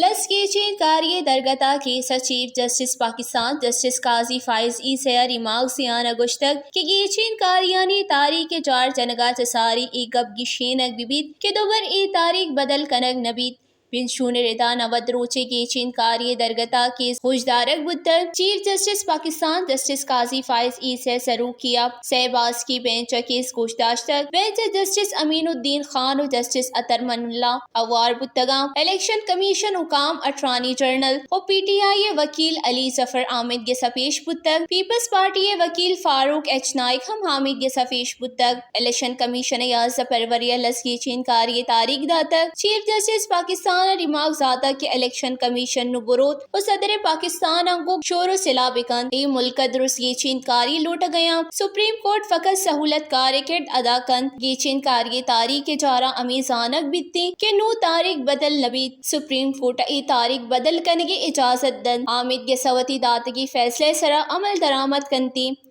لس گیچین کاری ءِ درگت ءَ کیس ءِ چیف جسٹس پاکستان جسٹس قاضی فائز عیسی ءَ ریمارکس دیان ءَ گوشتگ کہ گیچین کاریانی تاریخ ءِ جار جنگ ءَ چہ ساری اے گپ گیشینگ بہ بیت کہ دوبر اے تاریخ بدل کنگ نہ بیت۔ پنچ جون ءِ ردا نود روچیں گیچین کاری ءِ درگت ءَ کیس گوشدارگ بوتگ۔ چیف جسٹس پاکستان جسٹس قاضی فائز عیسی ءِ سروکی ءَ سئے باسکی بینچ ءَ کیس گوشداشتگ۔ بینچ ءَ جسٹس امین الدین خان ءُ جسٹس اطہر من اللہ ہوار بوتگاں۔ الیکشن کمیشن حکام، اٹارنی جنرل ءُ پی ٹی آئی ءِ وکیل علی ظفر آمید گس ءَ پیش بوتگ۔ پیپلز پارٹی ءِ وکیل فاروق ایچ نائیک ہم آمید گس ءَ پیش بوتگ۔ الیکشن کمیشن ءَ یازدہ فروری ءَ لس گیچین کاری ءِ تاریخ داتگ۔ چیف جسٹس پاکستان ءَ ریمارکس داتگ کہ الیکشن کمیشن نوں بروت ءُ صدر پاکستان ءَ گوں شور ءُ سلاہ بہ کنت۔ اے ملک ءَ درست گیچین کاری لوٹگ ءَ آں۔ سپریم کورٹ فقط سہولت کار ءِ کرد ادا کنت۔ گیچین کاری ءِ تاریخ ءِ جاراں ہمے زانگ بیت ایں کہ نوں تاریخ بدل نہ بیت۔ سپریم کورٹ ءَ اے تاریخ بدل کنگ ءِ اجازت دنت۔ آمید گس ءَ وتی داتگیں فیصلہ ءِ سرا عمل درآمد کنت ایں۔